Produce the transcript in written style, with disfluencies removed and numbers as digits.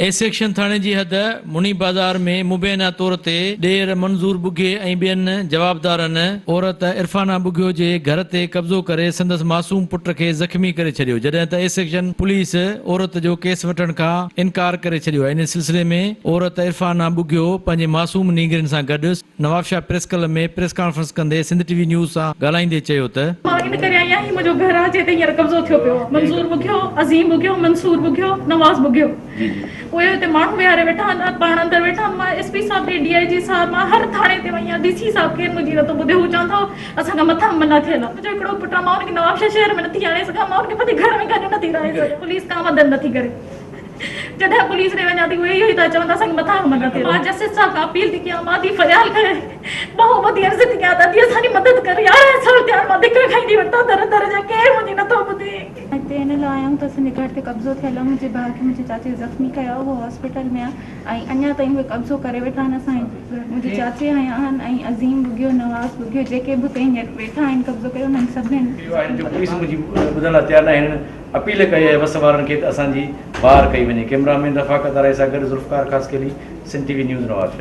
A section ٿاڻي جي حد مني بازار ۾ مبينا طور تي ڏير منظور ٻگهي ۽ ٻين جوابدارن عورت عرفانه ٻگهيو جي گهر تي قبضو ڪري سندس معصوم پٽ کي زخمي ڪري ڇڏيو جڏهن ته اي سيڪشن پوليس عورت جو ڪيس وٺڻ کان انڪار ڪري ڇڏيو آهي ان سلسلي ۾ عورت عرفانه ٻگهيو پنهنجي معصوم نينگرين سان گڏ Nawabshah press club ۾ press conference ڪندي سنڌ ٽي وي نيوز سان ڳالهائيندي چيو ته. مان ان ڪري آئي آهيان هي منهنجو گهر آهي جنهن تي هينئر قبضو ٿيو پيو آهي. منظور ٻگهيو، عظيم ٻگهيو، منصور ٻگهيو، نواز ٻگهيو اهي اتي ماڻهو ويهاري ويٺا آهن پاڻ اندر ويٺا آهن مان ايس پي صاحب ڏي ڊي I جي صاحب مان هر ٿاڻي تي وئي آهيان ڊي سي صاحب ڪير منهنجي نٿو ٻڌي هو چون ٿا اسان کان مٿان منع ٿيل آهي منهنجو هڪڙو پٽ آهي مان ان کي نوابشاهه شهر ۾ نٿي آڻي سگهان مان ان کي پنهنجي گهر ۾ گڏ نٿي رهائي سگهان پوليس ڪا مدد نٿي ڪري. جڏهن پوليس ڏي وڃان ٿي اهي اهو ئي ٿا چون ته اسان کي مٿان کان مدد ٿئي. مان جسٽس صاحب کان اپيل ٿي ڪيان مان ٿي فريال ڪري ٻانهون ٻڌي عرض ٿي ڪيان ته ادي اسان جي مدد ڪر 11 سال ٿيا آهن مان ڌڪا کائيندي وتان در در جا ڪير منهنجي نٿو ٻڌي. هتي ان لاء آيا آهيون ته اسان جي گهر تي قبضو ٿيل آهي منهنجي ڀاء کي منهنجي چاچي زخمي ڪيو آهي اهو هاسپيٽل ۾ آهي ۽ اڃا تائين اهي قبضو ڪري ويٺا آهن اسان جي منهنجي چاچي هنيا آهن ۽ عظيم ٻگهيو نواز ٻگهيو جيڪي به هتي هينئر ويٺا آهن قبضو ڪري انهن سڀني اهو آهن جو پوليس منهنجي ٻڌڻ لاء تيار ناهي هنن اپيل ڪئي آهي وس وارن کي ته اسان جي واهر ڪئي وڃي ڪئميرا مين رفاقت آرائي سان گڏ Zulfiqar Khaskheli Sindh T V news Nawabshah.